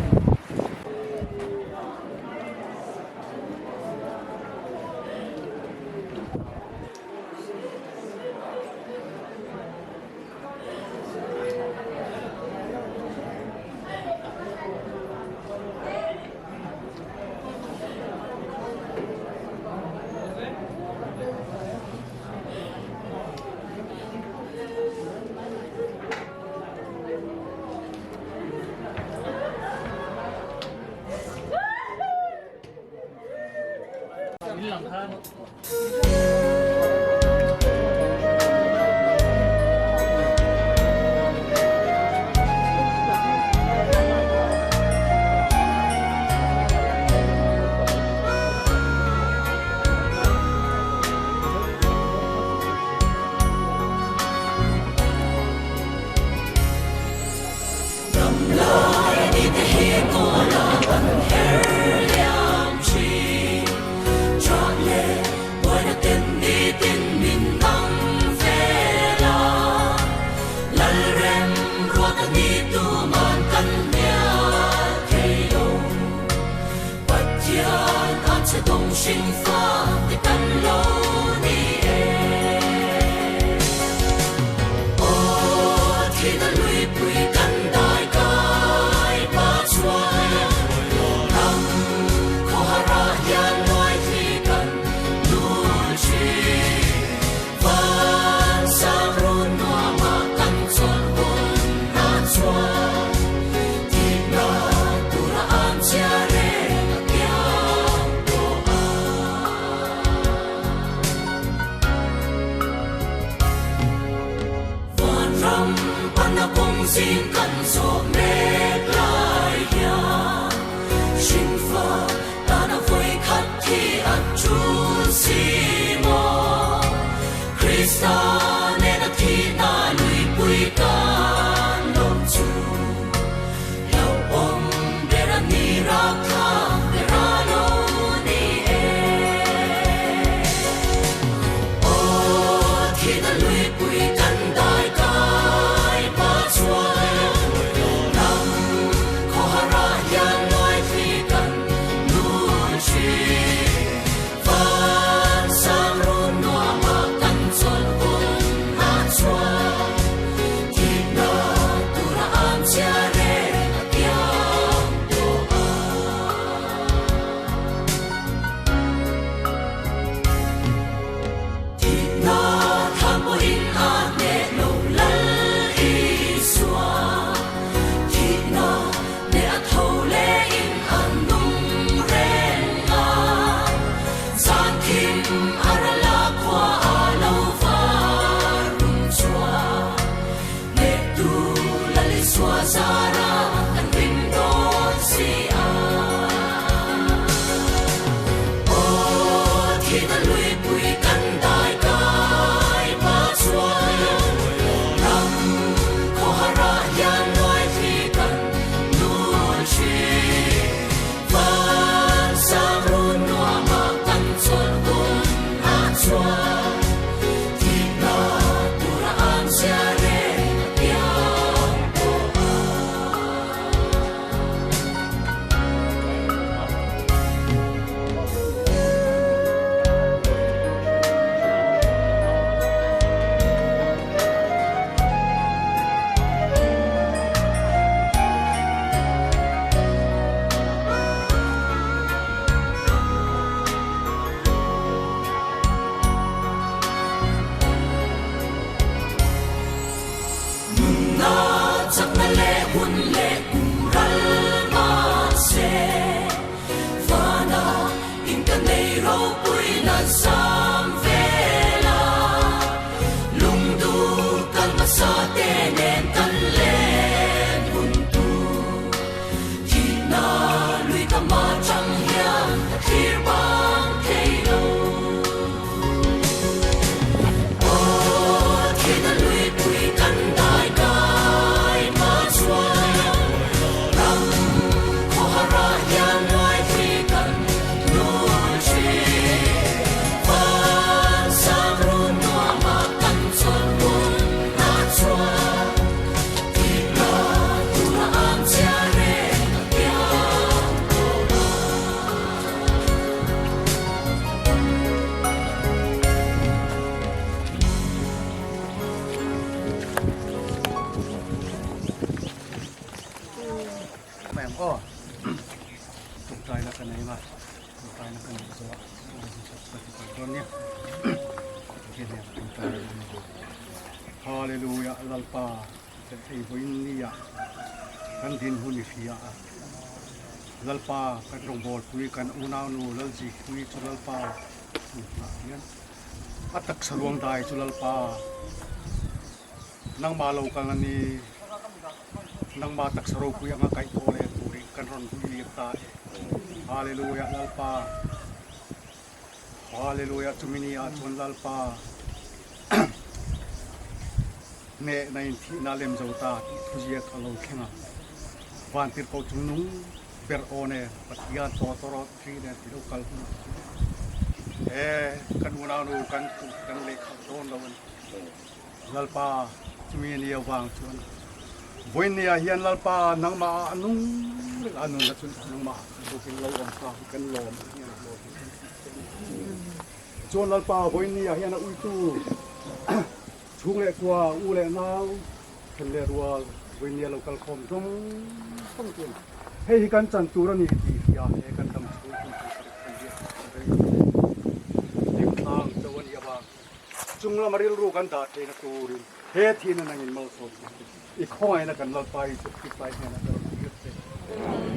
Tawngtaina kan neih zawh ah kan ti kal dawn nia. Pathian hian tawngtai a ni. Hallelujah Lalpa hei vawiin ni ah kan din hun i hria a. Lalpa kan rawngbawlpui kan unaunu Lalzikpuii chu Lalpa tunah hian a taksa ruang dai chu Lalpa nangmah lo kal a ni. Nangmah taksa ropui anga kaih tawh leh turin kan rawn vui liam ta e. Hallelujah Lalpa. Hallelujah chumi ni ah chuan Lalpa hnehna in thihna a lem zo ta tih thuziak a lo thleng a. Vantirhkoh chung nung ber aw nen Pathian tawh tawrawt ri nen ti lo kal hun ah chuan he kan unaunu kan kan lehkhalh dawn lo a ni. Lalpa, chumi a ni avang chuan vawinia hian Lalpa nangmah ah a nung reng a, a nunna chu nangmah ah bawkin lo awm ta hi kan lawm a ni a lawm hi kan tih che a ni. Chuan Lalpa vawinia hian a uitu chhung leh kua, u leh nau, then leh rual vawinia lo kal khawm zawng zawng chuan hei hi kan chan tur a ni tih hria he kan dam chhung hun tur ka rik kan biak kan rei lo e. Hlimthlang cho a nih avang. Chung lama rilru kan dah theihna turin he thihna nangin malsawm tur che i khawngaihna kan Lalpa Isu Krista hnenah ka rawn tir che.